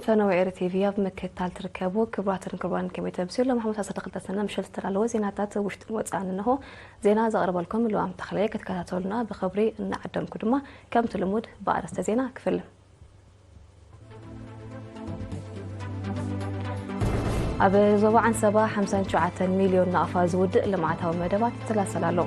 ፈነወ ኤሪ ቲቪ ኣብ ምክትታል ትርከቡ ክቡራትን ክቡራን፣ ከመይ ተምስዩ? ሎም ሓሙስ ዓሰርተ ክልተ ሰነ ምሸት ዝተዳለወ ዜናታት ውሽጥን ወፃእን እንሆ። ዜና ዘቕርበልኩም ልዋም ተኽለየ። ክትከታተሉና ብኽብሪ እናዓደምኩ ድማ ከምቲ ልሙድ ብኣርእስተ ዜና ክፍልም። ኣብ ዞባ ዓንሰባ ሓምሳን ትሽዓተን ሚልዮን ናቕፋ ዝውድእ ልምዓታዊ መደባት ይተላሰል ኣሎ።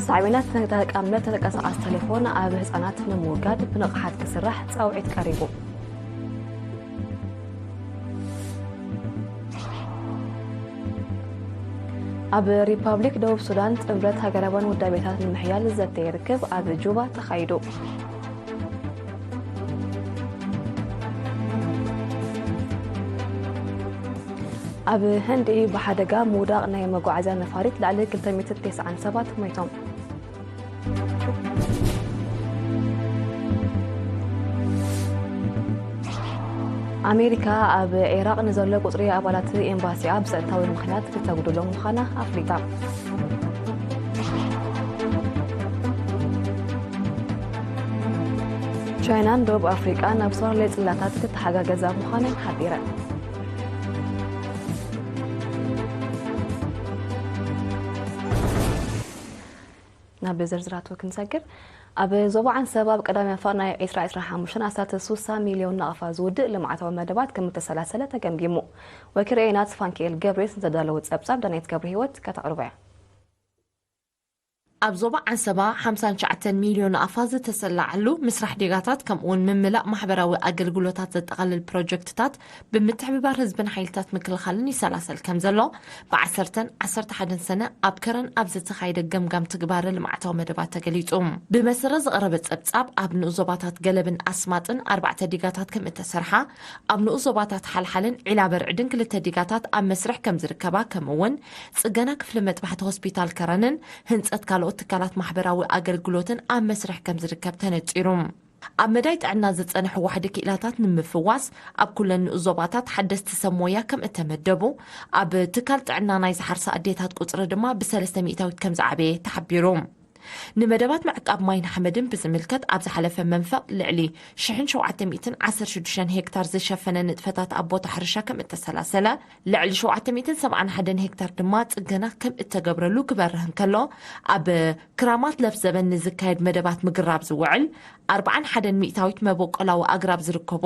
ሳዕቤናት ተጠቃምነት ተንቀሳቓሲ ቴሌፎን ኣብ ህፃናት ንምውጋድ ብንቕሓት ክስራሕ ፃውዒት ቀሪቡ። ኣብ ሪፓብሊክ ደቡብ ሱዳን ጥምረት ሃገራውያን ውዳቤታት ንምሕያል ዘተ ይርክብ ኣብ ጁባ ተኻይዱ። ኣብ ህንዲ ብሓደጋ ምውዳቕ ናይ መጓዓዝያ ነፋሪት ልዕሊ ክልተ ሚእትን ተስዓን ሰባት ሞይቶም። ኣሜሪካ ኣብ ዒራቕ ንዘሎ ቁጽሪ ኣባላት ኤምባሲኣ ብጸጥታዊ ምኽንያት ክተጉድሎ ምዃና ኣፍሊጣ። ቻይናን ደቡብ ኣፍሪቃን ኣብ ዝተፈላለዩ ጽላታት ክተሓጋገዛ ምዃነን ሓቢረን። ናብ ዝርዝራቱ ክንሰግር፣ ኣብ ዞባ ዓንሰባ ኣብ ቀዳማይ ኣፋር ናይ ዕስራ ዕስራ ሓሙሽተ ኣስታት ሱሳ ሚልዮን ናቕፋ ዝውድእ ልምዓታዊ መደባት ከም እተሰላሰለ ተገምጊሙ። ወኪል ሬና ተስፋንኪኤል ገብሬስ ንዘዳለዎ ጸብጻብ ዳናይት ገብረ ህይወት ከተቕርቦ እያ። ኣብ ዞባ ዓንሰባ ሓምሳን ትሽዓተን ሚልዮን ናቕፋ ዝተሰላዓሉ ምስራሕ ዴጋታት ከምኡውን ምምላእ ማሕበራዊ ኣገልግሎታት ዘጠቓልል ፕሮጀክትታት ብምትሕብባር ህዝብን ሓይልታት ምክልኻልን ይሰላሰል ከም ዘሎ ብዓሰርተን ዓሰርተ ሓደን ሰነ ኣብ ከረን ኣብ ዝተኻየደ ገምጋም ትግባረ ልምዓታዊ መደባት ተገሊጹ። ብመሰረት ዝቐረበ ጸብጻብ ኣብ ንኡስ ዞባታት ገለብን ኣስማጥን ኣርባዕተ ዲጋታት ከም እተሰርሓ፣ ኣብ ንኡስ ዞባታት ሓልሓልን ዒላ በርዕድን ክልተ ዲጋታት ኣብ መስርሕ ከም ዝርከባ፣ ከምኡ እውን ጽገና ክፍሊ መጥባሕቲ ሆስፒታል ከረንን ህንጸት ካልኦት ትካላት ማሕበራዊ ኣገልግሎትን ኣብ መስርሕ ከም ዝርከብ ተነጺሩ። ኣብ መዳይ ጥዕና ዝጸንሑ ዋሕዲ ክኢላታት ንምፍዋስ ኣብ ኩለን ንኡስ ዞባታት ሓደስቲ ሰብ ሞያ ከም እተመደቡ፣ ኣብ ትካል ጥዕና ናይ ዝሓርሳ ኣዴታት ቁጽሪ ድማ ብሰለስተ ሚእታዊት ከም ዝዓበየ ተሓቢሩ። ንመደባት ምዕቃብ ማይን ሓመድን ብዝምልከት ኣብ ዝሓለፈ መንፈቕ ልዕሊ ሽሕን ሸውዓተ ሚእትን ዓሰርተ ሽዱሽተን ሄክታር ዝሸፈነ ንጥፈታት ኣብ ቦታ ሕርሻ ከም እተሰላሰለ፣ ልዕሊ ሸውዓተ ሚእትን ሰብዓን ሓደን ሄክታር ድማ ጽገና ከም እተገብረሉ ክበርህ እንከሎ፣ ኣብ ክራማት ለፍ ዘበን ንዝካየድ መደባት ምግራብ ዝውዕል ኣርብዓን ሓደን ሚእታዊት መበቆላዊ ኣግራብ ዝርከቦ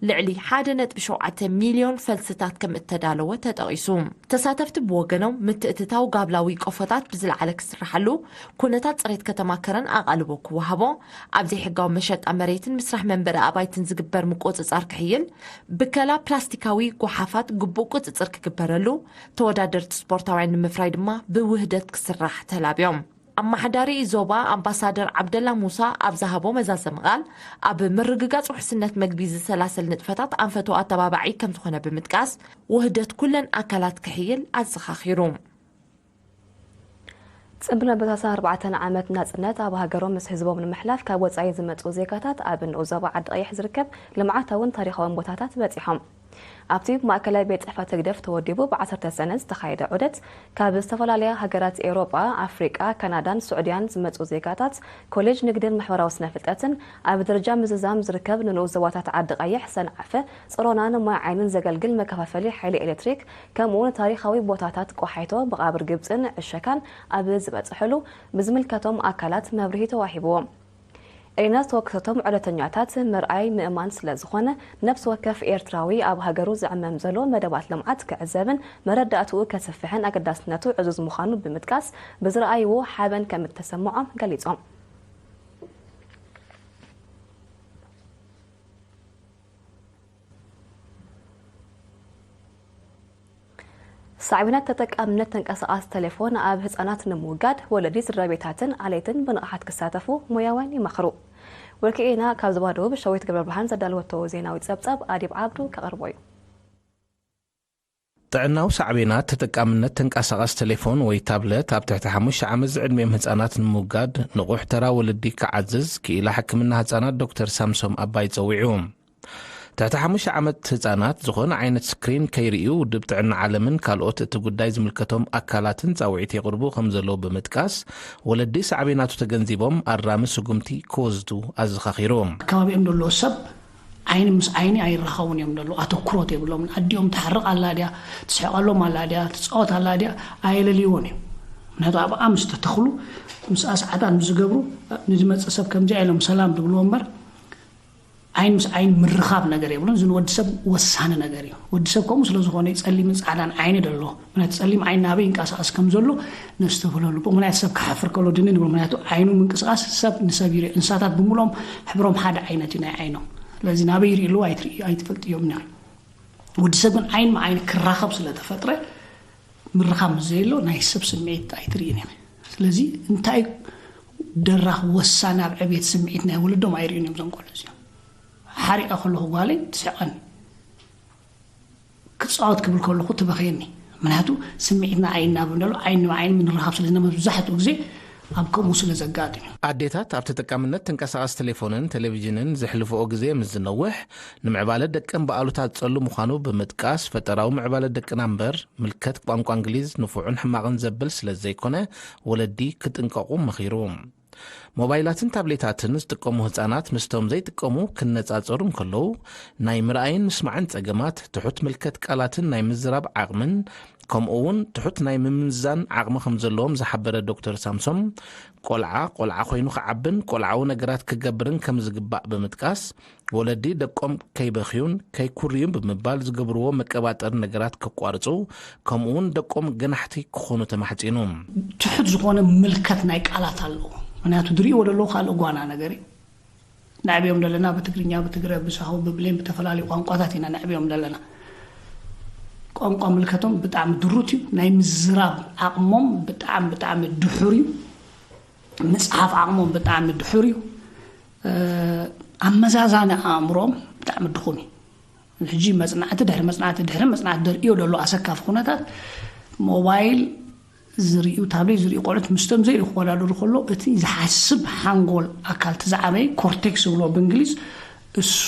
ልዕሊ ሓደ ነጥቢ ሸውዓተ ሚልዮን ፈልስታት ከም እተዳለወ ተጠቒሱ። ተሳተፍቲ ብወገኖም፣ ምትእትታው ጋብላዊ ቆፎታት ብዝለዓለ ክስራሓሉ፣ ኩነታት ጽሬት ከተማ ከረን ኣቓልቦ ክወሃቦ፣ ኣብ ዘይሕጋዊ መሸጣ መሬትን ምስራሕ መንበሪ ኣባይትን ዝግበር ምቁጽጻር ክሕይል፣ ብከላ ፕላስቲካዊ ጓሓፋት ግቡእ ቁጽጽር ክግበረሉ፣ ተወዳደርቲ ስፖርታውያን ንምፍራይ ድማ ብውህደት ክስራሕ ተላብዮም። ኣመሓዳሪ ዞባ ኣምባሳደር ዓብደላ ሙሳ ኣብ ዝሃቦ መዛዘሚ ቃል፣ ኣብ ምርግጋጽ ውሕስነት መግቢ ዝሰላሰል ንጥፈታት ኣንፈቱ ኣተባባዒ ከም ዝኾነ ብምጥቃስ፣ ውህደት ኩለን ኣካላት ክሕይል ኣዘኻኺሩ። ጽምብል መበታተን ኣርባዕተን ዓመት ናጽነት ኣብ ሃገሮም ምስ ህዝቦም ንምሕላፍ ካብ ወጻኢ ዝመጹ ዜጋታት ኣብ ንኡስ ዞባ ዓዲ ቀይሕ ዝርከብ ልምዓታውን ታሪኻውን ቦታታት በጺሖም። ኣብቲ ማእከላይ ቤት ጽሕፈት ህግደፍ ተወዲቡ ብዓሰርተ ሰነ ዝተኻየደ ዑደት፣ ካብ ዝተፈላለያ ሃገራት ኤውሮጳ፣ ኣፍሪቃ፣ ካናዳን ስዑድያን ዝመጹ ዜጋታት ኮሌጅ ንግድን ማሕበራዊ ስነ ፍልጠትን ኣብ ደረጃ ምዝዛም ዝርከብ ንንኡስ ዞባታት ዓዲ ቀይሕ፣ ሰንዓፈ፣ ጽሮናን ማይ ዓይንን ዘገልግል መከፋፈሊ ሓይሊ ኤሌክትሪክ፣ ከምኡውን ታሪኻዊ ቦታታት ቆሓይቶ፣ መቓብር ግብጽን ዕሸካን ኣብ ዝበጽሕሉ ብዝምልከቶም ኣካላት መብርሂ ተዋሂብዎም። ኤሪና ዝተወከሰቶም ዑደተኛታት ምርኣይ ምእማን ስለ ዝኾነ፣ ነፍሲ ወከፍ ኤርትራዊ ኣብ ሃገሩ ዝዕመም ዘሎ መደባት ልምዓት ክዕዘብን መረዳእትኡ ከስፍሕን ኣገዳስነቱ ዕዙዝ ምዃኑ ብምጥቃስ፣ ብዝረኣይዎ ሓበን ከም እተሰምዖም ገሊጾም። ሳዕቤናት ተጠቃምነት ተንቀሳቓሲ ቴሌፎን ኣብ ህጻናት ንምውጋድ ወለዲ፣ ስድራ ቤታትን ኣለይትን ብንቕሓት ክሳተፉ ሞያውያን ይመኽሩ። ወኪልና ካብ ዞባ ደቡብ ሸዊት ገብረ ብርሃን ዘዳለወቶ ዜናዊ ጸብጻብ ኣዲብ ዓብዱ ከቕርቦ እዩ። ጥዕናዊ ሳዕቤናት ተጠቃምነት ተንቀሳቓሲ ቴሌፎን ወይ ታብለት ኣብ ትሕቲ ሓሙሽተ ዓመት ዝዕድሚኦም ህጻናት ንምውጋድ ንቑሕ ተራ ወለዲ ክዓዝዝ ክኢላ ሕክምና ህጻናት ዶክተር ሳምሶም ኣባይ ጸዊዑ። ትሕቲ ሓሙሽተ ዓመት ህጻናት ዝኾነ ዓይነት ስክሪን ከይርእዩ ውድብ ጥዕና ዓለምን ካልኦት እቲ ጉዳይ ዝምልከቶም ኣካላትን ጻውዒት የቕርቡ ከም ዘለዉ ብምጥቃስ፣ ወለዲ ሳዕቤናቱ ተገንዚቦም ኣራሚ ስጉምቲ ክወስዱ ኣዘኻኺሩ። ኣብ ከባቢኦም ዘሎ ሰብ ዓይኒ ምስ ዓይኒ ኣይራኸቡን እዮም ዘለዉ። ኣተኩሮት የብሎምን። ኣዲኦም ትሓርቕ ኣላ ድያ፣ ትስሕቐሎም ኣላ ድያ፣ ትጻወት ኣላ ድያ፣ ኣየለልይዎን እዮም። ምክንያቱ ኣብኣ ምስ ተተኽሉ፣ ምስኣ ሰዓታት ምስ ዝገብሩ፣ ንዝመጽእ ሰብ ከምዚኣ ኢሎም ሰላም ዝብልዎ እምበር፣ ዓይን ምስ ዓይን ምርኻብ ነገር የብሉን። እዚ ንወዲ ሰብ ወሳኒ ነገር እዩ። ወዲ ሰብ ከምኡ ስለ ዝኾነ እዩ ጸሊምን ጻዕዳን ዓይኒ ደሎ። ምክንያቱ ጸሊም ዓይኒ ናበይ ይንቀሳቐስ ከም ዘሎ ነስተብህለሉ። ብምክንያቱ ሰብ ክሓፍር ከሎ ድንን ይብሎ። ምክንያቱ ዓይኑ ምንቅስቓስ ሰብ ንሰብ ይርኢ። እንስሳታት ብምልኦም ሕብሮም ሓደ ዓይነት እዩ ናይ ዓይኖም። ስለዚ ናበይ ይርኢ ኣለዉ ኣይትርኢ-፣ ኣይትፈልጥዮም ነር። ወዲ ሰብ ግን ዓይን ም ዓይን ክራኸብ ስለ ተፈጥረ ምርኻብ ምስ ዘየሎ ናይ ሰብ ስምዒት ኣይትርእን ኢኺ። ስለዚ እንታይ ደራኽ ወሳኒ ኣብ ዕብየት ስምዒት ናይ ወለዶም ኣይርእዩን እዮም እዞም ቆልዑ እዚኦም። ሓሪቐ ከለኹ ጓለይ ትስሕቐኒ፣ ክጻወት ክብል ከለኹ ትበኽየኒ። ምክንያቱ ስምዒትና ኣይናብን ደሎ ዓይኒ ብዓይኒ ምንራኸብ ስለ ዝነበረ መብዛሕትኡ ግዜ ኣብ ከምኡ ስለ ዘጋጥም እዩ። ኣዴታት ኣብ ተጠቃምነት ተንቀሳቓሲ ቴሌፎንን ቴሌቪዥንን ዘሕልፍኦ ግዜ ምስ ዝነውሕ፣ ንምዕባለ ደቀን ብኣሉታ ዝጸሉ ምዃኑ ብምጥቃስ፣ ፈጠራዊ ምዕባለ ደቅና እምበር ምልከት ቋንቋ እንግሊዝ ንፉዕን ሕማቕን ዘብል ስለ ዘይኮነ፣ ወለዲ ክጥንቀቑ መኺሩ። ሞባይላትን ታብሌታትን ዝጥቀሙ ህጻናት ምስቶም ዘይጥቀሙ ክነጻጸሩ እንከለዉ፣ ናይ ምርኣይን ምስማዕን ጸገማት፣ ትሑት ምልከት ቃላትን ናይ ምዝራብ ዓቕምን፣ ከምኡ እውን ትሑት ናይ ምምዛን ዓቕሚ ከም ዘለዎም ዝሓበረ ዶክተር ሳምሶም፣ ቆልዓ ቆልዓ ኮይኑ ክዓብን ቆልዓዊ ነገራት ክገብርን ከም ዝግባእ ብምጥቃስ፣ ወለዲ ደቆም ከይበኽዩን ከይኩርዩን ብምባል ዝገብርዎ መቀባጠሪ ነገራት ከቋርጹ፣ ከምኡ እውን ደቆም ገናሕቲ ክኾኑ ተማሕጺኑ። ትሑት ዝኾነ ምልከት ናይ ቃላት ኣለዎ። ምክንያቱ ዝርእይዎ ዘለዉ ካልእ ጓና ነገር እዩ። ነዕብዮም ዘለና ብትግርኛ፣ ብትግረ፣ ብሳሆ፣ ብብሌን፣ ብተፈላለዩ ቋንቋታት ኢና ነዕብዮም ዘለና። ቋንቋ ምልከቶም ብጣዕሚ ድሩት እዩ። ናይ ምዝራብ ዓቕሞም ብጣዕሚ፣ ብጣዕሚ ድሑር እዩ። ምጽሓፍ ዓቕሞም ብጣዕሚ ድሑር እዩ። እ፣ ኣመዛዛኒ ኣእምሮም ብጣዕሚ ድኹም እዩ። ሕጂ መጽናዕቲ ድሕሪ መጽናዕቲ ድሕሪ መጽናዕቲ ደርእዮ ዘሎ ኣሰካፊ ኩነታት፣ ሞባይል ዝርእዩ፣ ታብሌት ዝርእዩ ቆልዑት ምስቶም ዘይርእዩ ክወዳደሩ ከሎ፣ እቲ ዝሓስብ ሓንጎል ኣካል፣ እቲ ዝዓበየ ኮርቴክስ ዝብሎ ብእንግሊዝ፣ እሱ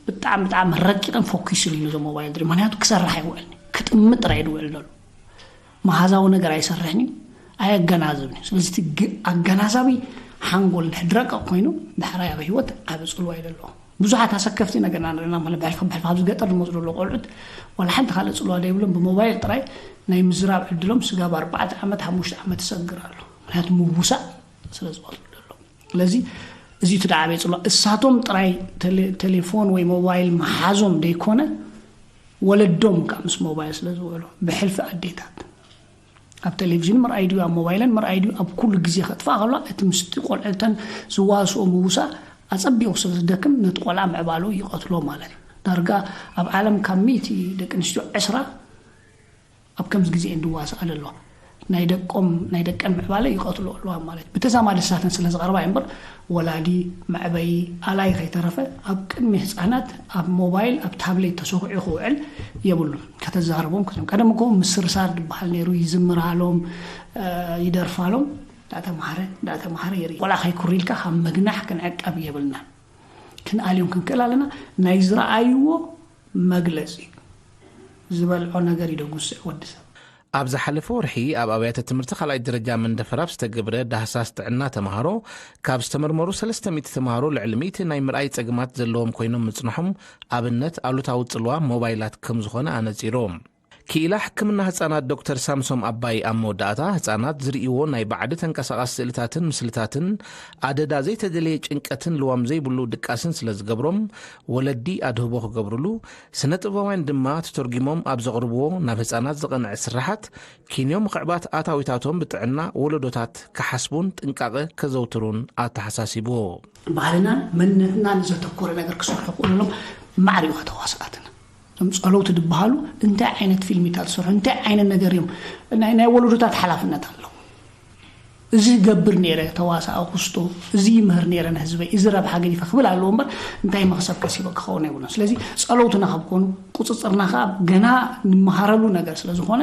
ብጣዕሚ፣ ብጣዕሚ ረቂቕን ፎኪስን እዩ ነዞም ሞባይል ዝርኢ። ምክንያቱ ክሰርሕ ኣይውዕልን እዩ። ክጥምት ጥራይ እዩ ዝውዕል ዘሎ። መሃዛዊ ነገር ኣይሰርሕን እዩ፣ ኣየገናዝብን እዩ። ስለዚ እቲ ግ-፣ ኣገናዛቢ ሓንጎል እንድሕር ድረቀቕ ኮይኑ፣ ዳሕራይ ኣብ ህይወት ዓቢ ጽልዋ እዩ ዘለዎ። ብዙሓት ኣሰከፍቲ ነገርና ንርኢና፣ ማለት ብሕልፊ፣ ብሕልፊ ኣብዚ ገጠር ዝመጹ ዘለዉ ቆልዑት ዋላ ሓንቲ ካልእ ጽልዋ ዘይብሎም፣ ብሞባይል ጥራይ ናይ ምዝራብ ዕድሎም ስጋብ ኣርባዕተ ዓመት፣ ሓሙሽተ ዓመት ይሰግር ኣሎ። ምክንያቱ ምውሳእ ስለ ዝቐትሉ ዘሎ። ስለዚ እዚ እቲ ደዓበየ ጽልዋ፣ እሳቶም ጥራይ ቴሌ-፣ ቴሌፎን ወይ ሞባይል መሓዞም ደይኮነ፣ ወለዶም ከኣ ምስ ሞባይል ስለ ዝውዕሉ፣ ብሕልፊ ኣዴታት ኣብ ቴሌቪዥን ምርኣይ ድዩ፣ ኣብ ሞባይለን ምርኣይ ድዩ፣ ኣብ ኩሉ ግዜ ከጥፍኣ ከሎ፣ እቲ ምስቲ ቆልዕተን ዝዋስኦ ምውሳእ ኣጸቢቑ ስለ ዝደክም፣ ነቲ ቆልዓ ምዕባሉ ይቐትሎ ማለት እዩ። ዳርጋ ኣብ ዓለም ካብ ሚእቲ ደቂ ኣንስትዮ ዕስራ ኣብ ከምዚ ግዜ እየን ዝዋስኣ ዘለዋ። ናይ ደቆም፣ ናይ ደቀን ምዕባለ ይቐትሎ ኣለዋ ማለት እዩ። ብተዛማዲ እሳተን ስለ ዝቐርባ እዩ እምበር፣ ወላዲ፣ መዕበዪ፣ ኣላይ ከይተረፈ ኣብ ቅድሚ ህጻናት ኣብ ሞባይል፣ ኣብ ታብሌት ተሰኪዑ ክውዕል የብሉን። ከተዛርቦም ክትም-፣ ቀደም እኮ ምስርሳር ዝበሃል ነይሩ፣ ይዝምራሎም፣ እ፣ ይደርፋሎም፣ እንዳተማሃረ፣ እንዳተማሃረ የርኢ። ቆልዓ ከይኩር ኢልካ ካብ ምግናሕ ክንዕቀብ የብልናን። ክንኣልዮም ክንክእል ኣለና። ናይ ዝረኣይዎ መግለጺ ዝበልዖ ነገር እዩ ደጉስዕ ወዲ ሰብ። ኣብ ዝሓለፈ ወርሒ ኣብ ኣብያተ ትምህርቲ ካልኣይ ደረጃ መንደፈራ ኣብ ዝተገብረ ዳህሳስ ጥዕና ተምሃሮ፣ ካብ ዝተመርመሩ ሰለስተ ሚእቲ ተምሃሮ ልዕሊ ሚእቲ ናይ ምርኣይ ጸገማት ዘለዎም ኮይኖም ምጽንሖም ኣብነት ኣሉታዊ ጽልዋ ሞባይላት ከም ዝኾነ ኣነጺሩ። ክኢላ ሕክምና ህጻናት ዶክተር ሳምሶም ኣባይ ኣብ መወዳእታ፣ ህጻናት ዝርእይዎ ናይ ባዕዲ ተንቀሳቓሲ ስእልታትን ምስልታትን ኣደዳ ዘይተደለየ ጭንቀትን ልዋም ዘይብሉ ድቃስን ስለ ዝገብሮም፣ ወለዲ ኣድህቦ ክገብርሉ፣ ስነ ጥበባውያን ድማ ተተርጒሞም ኣብ ዘቕርብዎ ናብ ህጻናት ዝቐንዐ ስርሓት ኪንዮ ምኽዕባት ኣታዊታቶም ብጥዕና ወለዶታት ክሓስቡን ጥንቃቐ ከዘውትሩን ኣተሓሳሲቡ። ባህልናን መንነትናን ዘተኮረ ነገር ክሰርሑ ክእልሎም ማዕሪኡ ከተዋስኣትና። እዞም ጸለውቲ ዝበሃሉ እንታይ ዓይነት ፊልሚታት ዝሰርሑ፣ እንታይ ዓይነት ነገር እዮም? ናይ፣ ናይ ወለዶታት ሓላፍነት ኣለዎ። እዚ ገብር ነይረ፣ ተዋሳኣ ኩስቶ፣ እዚ ይምህር ነይረ ንህዝበይ፣ እዚ ረብሓ ገዲፈ ክብል ኣለዎ እምበር፣ እንታይ መኽሰብ ከሲበ ክኸውን የብሉን። ስለዚ ጸለውትና ካብ ኮኑ፣ ቁጽጽርና ከኣ ገና ንመሃረሉ ነገር ስለ ዝኾነ፣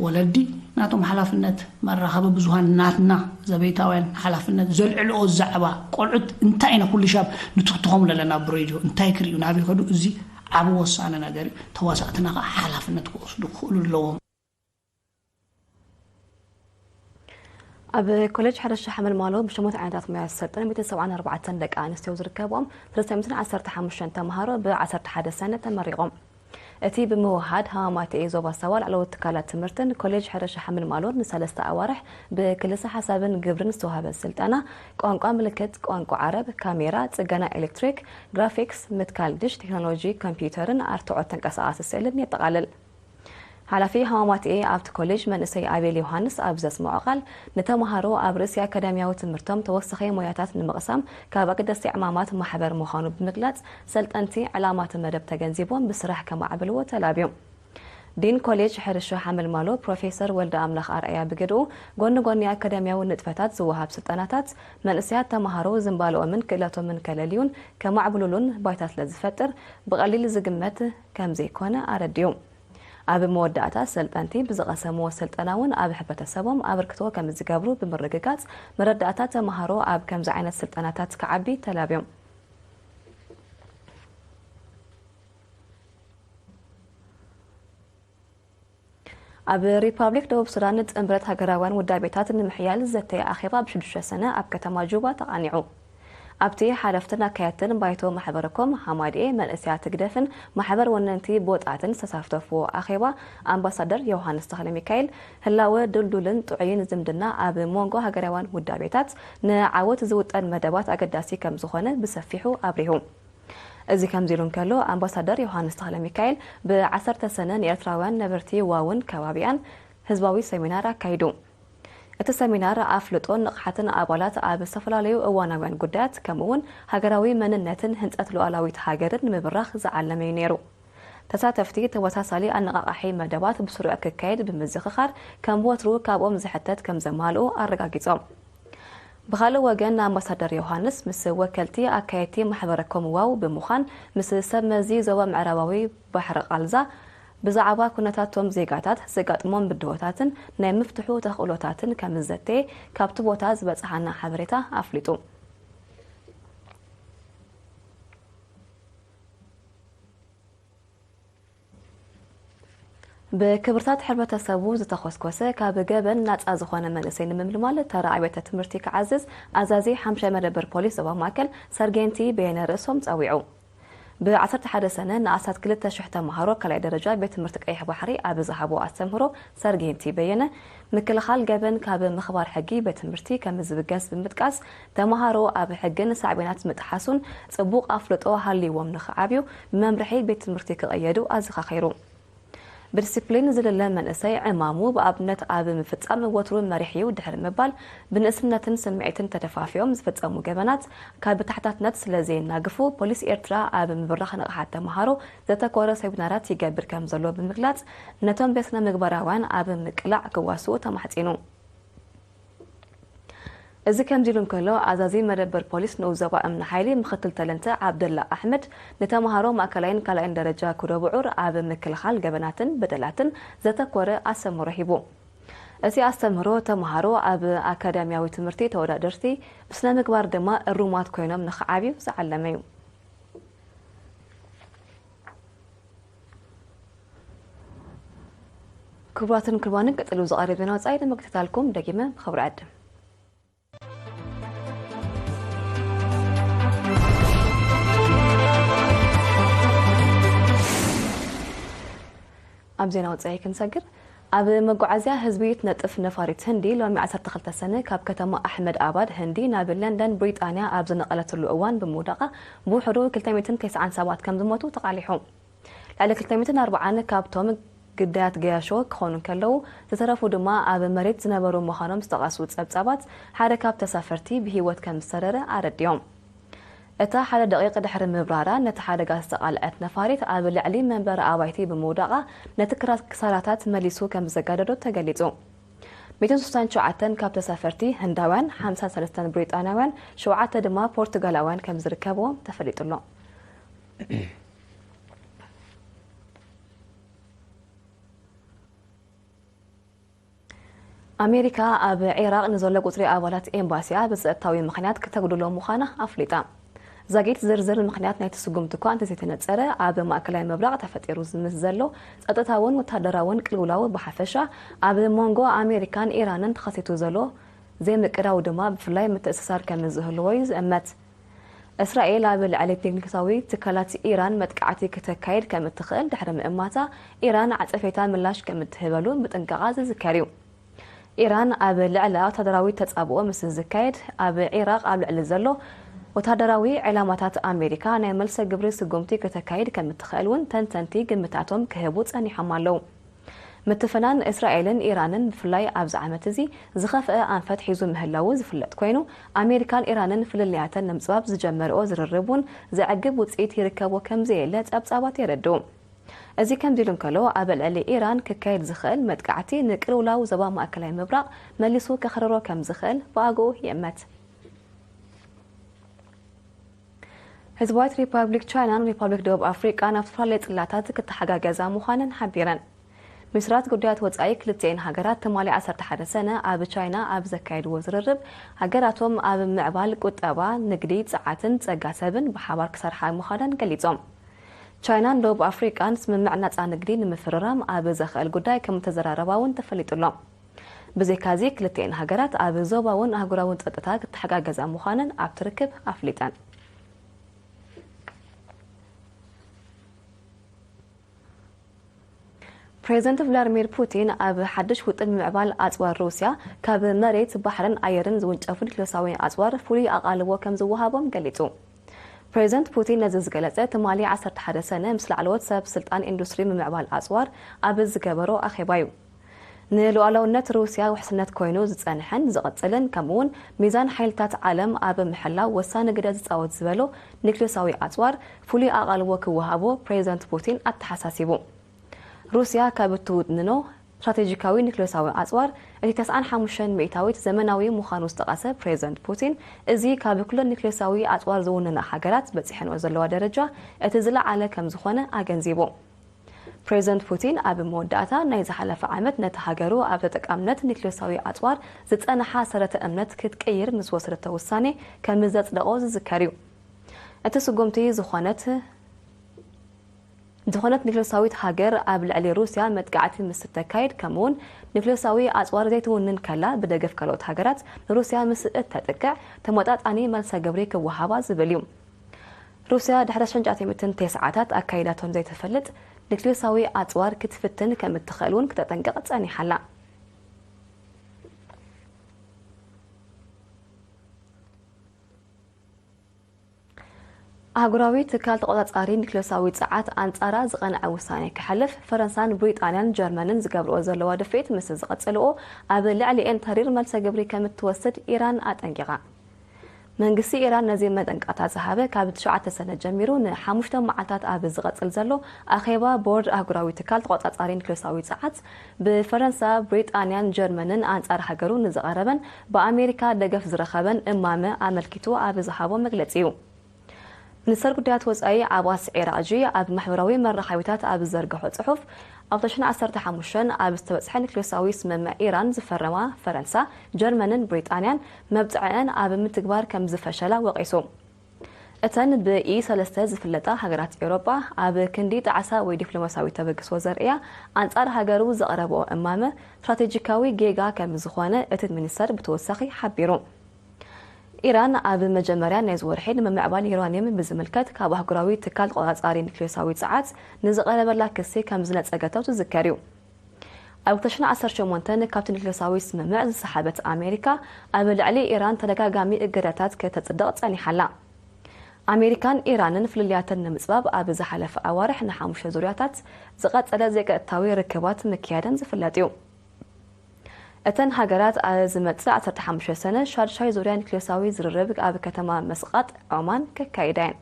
ወለዲ ናቶም ሓላፍነት፣ መራኸቢ ብዙሃን ናትና ዘቤታውያን ሓላፍነት፣ ዘልዕልኦ ዛዕባ፣ ቆልዑት እንታይ ኢና ኩሉ ሻብ ንትኽትኾም ዘለና ብሬድዮ፣ እንታይ ክርእዩ፣ ናበይ ከዱ፣ እዚ ዓብ ወሳኒ ነገር እዩ። ተዋሳእትና ከዓ ሓላፍነት ክወስዱ ክኽእሉ ኣለዎም። ኣብ ኮሌጅ ሕርሻ ሓመልማሎ ብሸሞንተ ዓይነታት ሞያ ዝሰልጠኑ ሚእትን ሰብዓን ኣርባዕተን ደቂ ኣንስትዮ ዝርከብኦም ሰለስተ ሚእትን ዓሰርተ ሓሙሽተ ተምሃሮ ብ ዓሰርተ ሓደ ሰነ ተመሪቖም። እቲ ብምውሃድ ሃማማተኤ ዞባ ሳዋ ላዕለዎት ትካላት ትምህርትን ኮሌጅ ሕርሻ ሓመልማሎን ንሰለስተ ኣዋርሕ ብክልሰ ሓሳብን ግብርን ዝተዋህበ ስልጠና ቋንቋ ምልክት፣ ቋንቋ ዓረብ፣ ካሜራ፣ ጽገና ኤሌክትሪክ፣ ግራፊክስ፣ ምትካል ድሽ፣ ቴክኖሎጂ ኮምፒውተርን ኣርትዖት ተንቀሳቓሲ ስእልን የጠቓልል። ሓላፊ ሃማማትኤ ኣብቲ ኮሌጅ መንእሰይ ኣቤል ዮሃንስ ኣብ ዘስምዖ ቃል፣ ንተምሃሮ ኣብ ርእሲ ኣካዳሚያዊ ትምህርቶም ተወሳኺ ሞያታት ንምቕሳም ካብ ኣገደስቲ ዕማማት ማሕበር ምዃኑ ብምግላጽ፣ ሰልጠንቲ ዕላማቲ መደብ ተገንዚቦም ብስራሕ ከማዕብልዎ ተላብዮም። ዲን ኮሌጅ ሕርሻ ሓመልማሎ ፕሮፌሰር ወልደ ኣምላኽ ኣርኣያ ብግድኡ፣ ጎኒ ጎኒ ኣካዳሚያዊ ንጥፈታት ዝወሃብ ስልጠናታት፣ መንእሰያት ተምሃሮ ዝንባልኦምን ክእለቶምን ከለልዩን ከማዕብሉሉን ባይታ ስለ ዝፈጥር፣ ብቐሊል ዝግመት ከም ዘይኮነ ኣረዲኡ። ኣብ መወዳእታ ሰልጠንቲ ብዝቐሰምዎ ስልጠና እውን ኣብ ሕብረተሰቦም ኣበርክቶ ከም ዝገብሩ ብምርግጋጽ፣ መረዳእታ ተምሃሮ ኣብ ከምዚ ዓይነት ስልጠናታት ክዓቢ ተላብዮም። ኣብ ሪፓብሊክ ደቡብ ሱዳን ጥምረት ሃገራውያን ውዳቤታት ንምሕያል ዘተየ ኣኼባ ብሽዱሽተ ሰነ ኣብ ከተማ ጁባ ተቓኒዑ። ኣብቲ ሓለፍትን ኣካየድትን ባይቶ ማሕበረኮም ሃማድኤ መንእሰያት ህግደፍን ማሕበር ወነንቲ ቦጣትን ዝተሳተፍዎ ኣኼባ ኣምባሳደር ዮሃንስ ተኽለ ሚካኤል ህላወ ድልዱልን ጥዑይን ዝምድና ኣብ መንጎ ሃገራውያን ውዳቤታት ንዓወት ዝውጠን መደባት ኣገዳሲ ከም ዝኾነ ብሰፊሑ ኣብሪሁ። እዚ ከምዚ ኢሉ እንከሎ ኣምባሳደር ዮሃንስ ተኽለ ሚካኤል ብዓሰርተ ሰነ ንኤርትራውያን ነበርቲ ዋውን ከባቢኣን ህዝባዊ ሰሚናር ኣካይዱ። እቲ ሰሚናር ኣፍልጦን ንቕሓትን ኣባላት ኣብ ዝተፈላለዩ እዋናውያን ጉዳያት ከምኡ እውን ሃገራዊ መንነትን ህንፀት ሉዓላዊት ሃገርን ንምብራኽ ዝዓለመ እዩ ነይሩ። ተሳተፍቲ ተወሳሳሊ ኣነቓቓሒ መደባት ብስሩዕ ክካየድ ብምዝኽኻር ከም ወትሩ ካብኦም ዝሕተት ከም ዘማልኡ ኣረጋጊጾም። ብኻልእ ወገን ኣምባሳደር ዮሃንስ ምስ ወከልቲ ኣካየድቲ ማሕበረ ኮምዋው ብምዃን ምስ ሰብ መዚ ዞባ ምዕራባዊ ባሕሪ ቃልዛ ብዛዕባ ኩነታቶም ዜጋታት ዘጋጥሞም ብድሆታትን ናይ ምፍትሑ ተኽእሎታትን ከም ዝዘተየ ካብቲ ቦታ ዝበጽሓና ሓበሬታ ኣፍሊጡ። ብክብርታት ሕብረተሰቡ ዝተኾስኮሰ ካብ ገበን ናፃ ዝኾነ መንእሰይ ንምምልማል ተራ ኣብያተ ትምህርቲ ክዓዝዝ ኣዛዚ ሓምሻይ መደበር ፖሊስ ዞባ ማእከል ሰርጌንቲ በየነ ርእሶም ፀዊዑ። ብ ዓሰርተ ሓደ ሰነ ንኣሳት ክልተ ሽሕ ተምሃሮ ካልኣይ ደረጃ ቤት ትምህርቲ ቀይሕ ባሕሪ ኣብ ዝሃቦ ኣስተምህሮ ሰርጌንቲ በየነ ምክልኻል ገበን ካብ ምኽባር ሕጊ ቤት ትምህርቲ ከም ዝብገስ ብምጥቃስ ተምሃሮ ኣብ ሕግን ሳዕቤናት ምጥሓሱን ፅቡቕ ኣፍልጦ ሃልይዎም ንኽዓብዩ ብመምርሒ ቤት ትምህርቲ ክቕየዱ ኣዘኻኺሩ። ብዲሲፕሊን ዝልለ መንእሰይ ዕማሙ ብኣብነት ኣብ ምፍጻም ወትሩ መሪሕ እዩ ድሕሪ ምባል ብንእስነትን ስምዒትን ተደፋፊኦም ዝፍጸሙ ገበናት ካብ ተሓታትነት ስለ ዘየናግፉ ፖሊስ ኤርትራ ኣብ ምብራኽ ንቕሓት ተምሃሮ ዘተኮረ ሰሚናራት ይገብር ከም ዘሎ ብምግላጽ ነቶም ቤስነ ምግባራውያን ኣብ ምቅላዕ ክዋስኡ ተማሕጺኑ። እዚ ከምዚ ኢሉ እንከሎ ኣዛዚ መደበር ፖሊስ ንኡስ ዞባ እምኒ ሓይሊ ምክትል ተለንተ ዓብደላ ኣሕመድ ንተምሃሮ ማእከላይን ካልኣይን ደረጃ ኩዶ ብዑር ኣብ ምክልኻል ገበናትን በደላትን ዘተኮረ ኣስተምህሮ ሂቡ። እቲ ኣስተምህሮ ተምሃሮ ኣብ ኣካዳሚያዊ ትምህርቲ ተወዳደርቲ ብስነ ምግባር ድማ እሩማት ኮይኖም ንኽዓብዩ ዝዓለመ እዩ። ክቡራትን ክቡራንን ቀጺሉ ዝቐርብ ዜና ወጻኢ ንምክትታልኩም ደጊመ ብኽብሪ ዕድም። ኣብ ዜና ወጻኢ ክንሰግር ኣብ መጓዓዝያ ህዝቢ ትነጥፍ ነፋሪት ህንዲ ሎሚ ዓሰርተ ክልተ ሰነ ካብ ከተማ ኣሕመድ ኣባድ ህንዲ ናብ ለንደን ብሪጣንያ ኣብ ዝነቐለትሉ እዋን ብምውዳቓ ብውሕዱ ክልተ ሚእትን ተስዓን ሰባት ከም ዝሞቱ ተቓሊሑ። ልዕሊ ክልተ ሚእትን ኣርብዓን ካብቶም ግዳያት ገያሾ ክኾኑ እንከለዉ ዝተረፉ ድማ ኣብ መሬት ዝነበሩ ምዃኖም ዝጠቐሱ ጸብጻባት ሓደ ካብ ተሳፈርቲ ብህይወት ከም ዝተረረ ኣረዲኦም። እታ ሓደ ደቂቕ ድሕሪ ምብራራ ነቲ ሓደጋ ዝተቓልዐት ነፋሪት ኣብ ልዕሊ መንበሪ ኣባይቲ ብምውዳቓ ነቲ ክሳራታት መሊሱ ከም ዘጋደዶ ተገሊጹ። ሚእትን ስሳን ሸውዓተን ካብ ተሳፈርቲ ህንዳውያን፣ ሓምሳን ሰለስተን ብሪጣንያውያን፣ ሸውዓተ ድማ ፖርቱጋላውያን ከም ዝርከብዎም ተፈሊጡ ኣሎ። ኣሜሪካ ኣብ ዒራቕ ንዘሎ ቁጽሪ ኣባላት ኤምባሲኣ ብጸጥታዊ ምኽንያት ክተጉድሎ ምዃና ኣፍሊጣ። ዛጊት ዝርዝር ምኽንያት ናይቲ ስጉምቲ እኳ እንተዘይተነጸረ፣ ኣብ ማእከላይ ምብራቕ ተፈጢሩ ምስ ዘሎ ጸጥታውን ወተሃደራውን ቅልውላው ብሓፈሻ፣ ኣብ መንጎ ኣሜሪካን ኢራንን ተኸሲቱ ዘሎ ዘይምቅራው ድማ ብፍላይ ምትእስሳር ከም ዝህልዎ እዩ ዝእመት። እስራኤል ኣብ ልዕሊ ቴክኒካዊ ትካላት ኢራን መጥቃዕቲ ክተካይድ ከም እትኽእል ድሕሪ ምእማታ፣ ኢራን ዓጸፌታ ምላሽ ከም እትህበሉ ምጥንቃቓ ዝዝከር እዩ። ኢራን ኣብ ልዕላ ወተሃደራዊ ተጻብኦ ምስ ዝካየድ፣ ኣብ ዒራቕ ኣብ ልዕሊ ዘሎ ወተሃደራዊ ዕላማታት ኣሜሪካ ናይ መልሰ ግብሪ ስጉምቲ ክተካይድ ከም እትኽእል እውን ተንተንቲ ግምታቶም ክህቡ ጸኒሖም ኣለዉ። ምትፍናን እስራኤልን ኢራንን ብፍላይ ኣብዚ ዓመት እዚ ዝኸፍአ ኣንፈት ሒዙ ምህላዉ ዝፍለጥ ኮይኑ፣ ኣሜሪካን ኢራንን ፍልልያተን ንምጽባብ ዝጀመርኦ ዝርርብ እውን ዘዕግብ ውጽኢት ይርከቦ ከም ዘየለ ጸብጻባት የረድኡ። እዚ ከምዚ ኢሉ እንከሎ፣ ኣብ ልዕሊ ኢራን ክካየድ ዝኽእል መጥቃዕቲ ንቅልውላው ዞባ ማእከላይ ምብራቕ መሊሱ ከኽርሮ ከም ዝኽእል ብኣግኡ ይእመት። ህዝባዊት ሪፓብሊክ ቻይናን ሪፓብሊክ ደቡብ ኣፍሪቃን ኣብ ዝተፈላለዩ ጽላታት ክተሓጋገዛ ምዃነን ሓቢረን። ሚኒስትራት ጉዳያት ወጻኢ ክልቲኤን ሃገራት ትማሊ ዓሰርተ ሓደ ሰነ ኣብ ቻይና ኣብ ዘካየድዎ ዝርርብ፣ ሃገራቶም ኣብ ምዕባል ቁጠባ፣ ንግዲ፣ ጸዓትን ጸጋ ሰብን ብሓባር ክሰርሓ ምዃነን ገሊጾም። ቻይናን ደቡብ ኣፍሪቃን ስምምዕ ናጻ ንግዲ ንምፍርራም ኣብ ዘኽእል ጉዳይ ከም እተዘራረባ እውን ተፈሊጡ ኣሎ። ብዘይካዚ ክልቲኤን ሃገራት ኣብ ዞባውን ኣህጉራውን ጸጥታ ክተሓጋገዛ ምዃነን ኣብቲ ርክብ ኣፍሊጠን። ፕሬዚደንት ቭላድሚር ፑቲን ኣብ ሓድሽ ውጥን ምዕባል ኣጽዋር ሩስያ ካብ መሬት፣ ባሕርን ኣየርን ዝውንጨፉ ኒክሌሳውያን ኣጽዋር ፍሉይ ኣቓልቦ ከም ዝወሃቦም ገሊጹ። ፕሬዚደንት ፑቲን ነዚ ዝገለጸ ትማሊ ዓሰርተ ሓደ ሰነ ምስ ላዕለዎት ሰብ ስልጣን ኢንዱስትሪ ምምዕባል ኣጽዋር ኣብ ዝገበሮ ኣኼባ እዩ። ንሉዓላውነት ሩስያ ውሕስነት ኮይኑ ዝጸንሐን ዝቕጽልን፣ ከምኡውን ሚዛን ሓይልታት ዓለም ኣብ ምሕላው ወሳኒ ግደ ዝጻወት ዝበሎ ኒክሌሳዊ ኣጽዋር ፍሉይ ኣቓልቦ ክወሃቦ ፕሬዚደንት ፑቲን ኣተሓሳሲቡ። ሩስያ ካብ እትውንኖ ስትራቴጂካዊ ኒክሌሳዊ ኣጽዋር እቲ ተስዓን ሓሙሽተን ሚእታዊት ዘመናዊ ምዃኑ ዝጠቐሰ ፕሬዚደንት ፑቲን፣ እዚ ካብ ኩለን ኒክሌሳዊ ኣጽዋር ዝውንና ሃገራት በጺሐንኦ ዘለዋ ደረጃ እቲ ዝለዓለ ከም ዝኾነ ኣገንዚቡ። ፕሬዚደንት ፑቲን ኣብ መወዳእታ ናይ ዝሓለፈ ዓመት ነቲ ሃገሩ ኣብ ተጠቃምነት ኒክሌሳዊ ኣጽዋር ዝጸንሓ ሰረተ እምነት ክትቅይር ንዝወሰደቶ ውሳኔ ከም ዘጽደቖ ዝዝከር እዩ። እቲ ስጉምቲ ዝኾነት ዝኾነት ኒክሌሳዊት ሃገር ኣብ ልዕሊ ሩስያ መጥቃዕቲ ምስ እተካይድ፣ ከምኡውን ኒክሌሳዊ ኣጽዋር ዘይትውንን ከላ ብደገፍ ካልኦት ሃገራት ንሩስያ ምስ እተጥቅዕ ተመጣጣኒ መልሰ ግብሪ ክወሃባ ዝብል እዩ። ሩስያ ድሕሪ ኣሽሕን ትሽዓተ ሚእትን ተስዓታት ኣካይዳቶም ዘይትፈልጥ ኒክሌሳዊ ኣጽዋር ክትፍትን ከም እትኽእል እውን ክተጠንቅቕ ጸኒሓ ኣላ። ኣህጉራዊ ትካል ተቖጻጻሪ ኒክሌሳዊ ጸዓት ኣንጻራ ዝቐንዐ ውሳኔ ክሓልፍ፣ ፈረንሳን ብሪጣንያን ጀርመንን ዝገብርኦ ዘለዋ ድፍኢት ምስ ዝቐጽልኦ፣ ኣብ ልዕሊኤን ተሪር መልሰ ግብሪ ከም እትወስድ ኢራን ኣጠንቂቓ። መንግስቲ ኢራን ነዚ መጠንቀቕታ ዝሃበ፣ ካብ ትሽዓተ ሰነ ጀሚሩ ንሓሙሽተ መዓልታት ኣብ ዝቐጽል ዘሎ ኣኼባ ቦርድ ኣህጉራዊ ትካል ተቖጻጻሪ ኒክሌሳዊ ጸዓት፣ ብፈረንሳ፣ ብሪጣንያን ጀርመንን ኣንጻር ሃገሩ ንዝቐረበን ብኣሜሪካ ደገፍ ዝረኸበን እማመ ኣመልኪቱ ኣብ ዝሃቦ መግለጺ እዩ። ሚኒስተር ጉዳያት ወጻኢ ዓባስ ዒራቕጂ ኣብ ማሕበራዊ መራኸቢታት ኣብ ዝዘርግሖ ጽሑፍ፣ ኣብ ክልተ ሽሕን ዓሰርተ ሓሙሽተን ኣብ ዝተበጽሐ ኒክሌሳዊ ስምምዕ ኢራን ዝፈረማ ፈረንሳ፣ ጀርመንን ብሪጣንያን መብጽዐአን ኣብ ምትግባር ከም ዝፈሸላ ወቒሱ። እተን ብኢ ሰለስተ ዝፍለጣ ሃገራት ኤውሮጳ፣ ኣብ ክንዲ ጣዕሳ ወይ ዲፕሎማስያዊ ተበግሶ ዘርእያ፣ ኣንጻር ሃገሩ ዘቕረብኦ እማመ ስትራቴጂካዊ ጌጋ ከም ዝኾነ እቲ ሚኒስተር ብተወሳኺ ሓቢሩ። ኢራን ኣብ መጀመርያ ናይዚ ወርሒ ንምምዕባል ዩራንየም ብዝምልከት ካብ ኣህጉራዊ ትካል ተቖጻጻሪ ኒክሌሳዊ ጸዓት ንዝቐረበላ ክሲ ከም ዝነጸገቶ ዝዝከር እዩ። ኣብ ክልተ ሽሕን ዓሰርተ ሸሞንተን ካብቲ ኒክሌሳዊ ስምምዕ ዝሰሓበት ኣሜሪካ፣ ኣብ ልዕሊ ኢራን ተደጋጋሚ እገዳታት ከተጽድቕ ጸኒሓ ኣላ። ኣሜሪካን ኢራንን ፍልልያተን ንምጽባብ ኣብ ዝሓለፈ ኣዋርሕ ንሓሙሽተ ዙርያታት ዝቐጸለ ዘይቀጥታዊ ርክባት ምክያደን ዝፍለጥ እዩ። እተን ሃገራት ኣብ ዝመጽእ ዓሰርተ ሓሙሽተ ሰነ ሻድሻይ ዙርያ ኒክሌሳዊ ዝርርብ ኣብ ከተማ መስቓጥ ዖማን ከካይዳ እየን።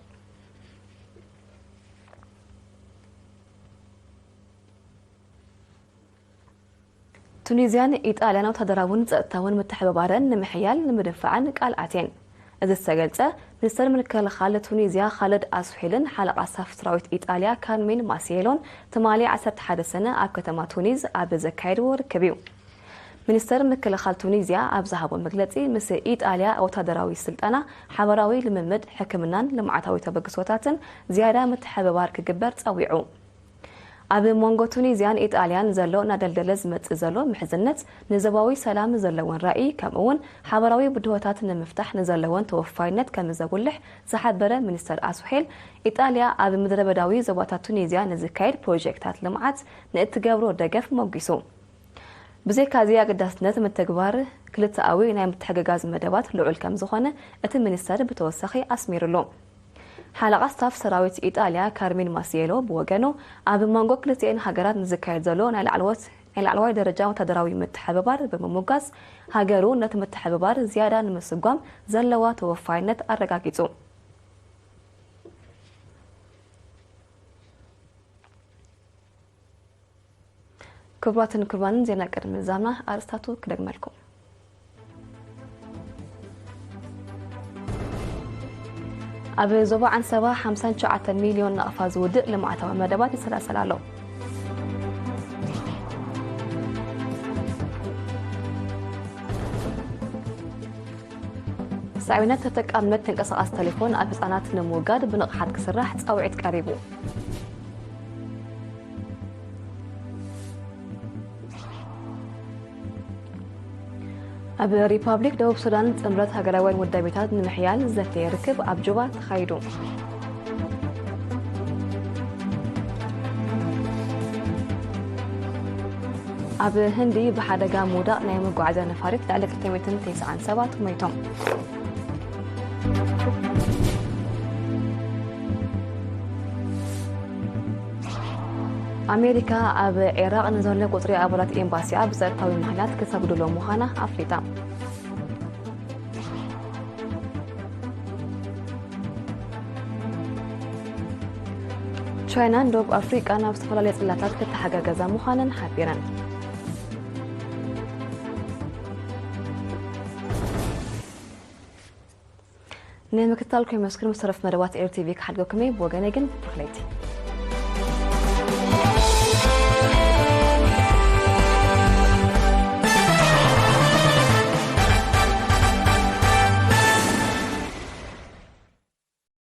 ቱኒዝያን ኢጣልያን ወተሃደራውን ጸጥታውን ምትሕብባረን ንምሕያል ንምድንፋዕን ቃል ኣትየን። እዚ ዝተገልጸ፣ ሚኒስተር ምክልኻል ቱኒዝያ ኻልድ ኣስሒልን ሓለቓ ስታፍ ሰራዊት ኢጣልያ ካርሜን ማሲየሎን ትማሊ ዓሰርተ ሓደ ሰነ ኣብ ከተማ ቱኒዝ ኣብ ዘካየድዎ ርክብ እዩ። ሚኒስተር ምክልኻል ቱኒዝያ ኣብ ዝሃቦ መግለጺ፣ ምስ ኢጣልያ ወታደራዊ ስልጠና፣ ሓባራዊ ልምምድ፣ ሕክምናን ልምዓታዊ ተበግሶታትን ዝያዳ ምትሕብባር ክግበር ጸዊዑ። ኣብ መንጎ ቱኒዝያን ኢጣልያን ዘሎ እናደልደለ ዝመጽእ ዘሎ ምሕዝነት፣ ንዞባዊ ሰላም ዘለወን ራእይ፣ ከምኡ'ውን ሓባራዊ ብድሆታት ንምፍታሕ ንዘለወን ተወፋይነት ከም ዘጉልሕ ዝሓበረ ሚኒስተር ኣስውሄል፣ ኢጣልያ ኣብ ምድረበዳዊ ዞባታት ቱኒዝያ ንዝካየድ ፕሮጀክታት ልምዓት ንእትገብሮ ደገፍ ሞጒሱ። ብዘይካዚ፣ ኣገዳስነት ምትግባር ክልተኣዊ ናይ ምትሕግጋዝ መደባት ልዑል ከም ዝኾነ እቲ ሚኒስተር ብተወሳኺ ኣስሚሩሉ። ሓለቓ ስታፍ ሰራዊት ኢጣልያ ካርሚን ማሲየሎ ብወገኑ፣ ኣብ መንጎ ክልቲኤን ሃገራት ንዝካየድ ዘሎ ናይ ላዕለዎት ናይ ላዕለዋይ ደረጃ ወታደራዊ ምትሕብባር ብምሙጋስ፣ ሃገሩ ነቲ ምትሕብባር ዝያዳ ንምስጓም ዘለዋ ተወፋይነት ኣረጋጊጹ። ክቡራትን ክቡራንን፣ ዜና ቅድሚ ምዛምና ኣርእስታቱ ክደግመልኩም። ኣብ ዞባ ዓንሰባ ሓምሳን ትሽዓተን ሚልዮን ናቕፋ ዝውድእ ልምዓታዊ መደባት ይሰላሰል ኣሎ። ሳዕቤናት ተጠቃምነት ተንቀሳቓሲ ቴሌፎን ኣብ ህጻናት ንምውጋድ ብንቕሓት ክስራሕ ጻውዒት ቀሪቡ። ኣብ ሪፓብሊክ ደቡብ ሱዳን፣ ጥምረት ሃገራውያን ውዳቤታት ንምሕያል ዘተየ ርክብ ኣብ ጁባ ተኻይዱ። ኣብ ህንዲ፣ ብሓደጋ ምውዳቕ ናይ መጓዓዝያ ነፋሪት ልዕሊ ክልተ ሚእትን ተስዓን ሰባት ሞይቶም። ኣሜሪካ ኣብ ዒራቕ ንዘሎ ቁጽሪ ኣባላት ኤምባሲኣ ብጸጥታዊ ምኽንያት ክሰግድሎ ምዃና ኣፍሊጣ። ቻይናን ደቡብ ኣፍሪቃን ኣብ ዝተፈላለየ ጽላታት ክተሓጋገዛ ምዃነን ሓቢረን። ንምክትታልኩም የመስግን። ምስ ተረፍ መደባት ኤር ቲቪ ክሓልገኩም እየ። ብወገነይ ግን ብሩኽ ለይቲ።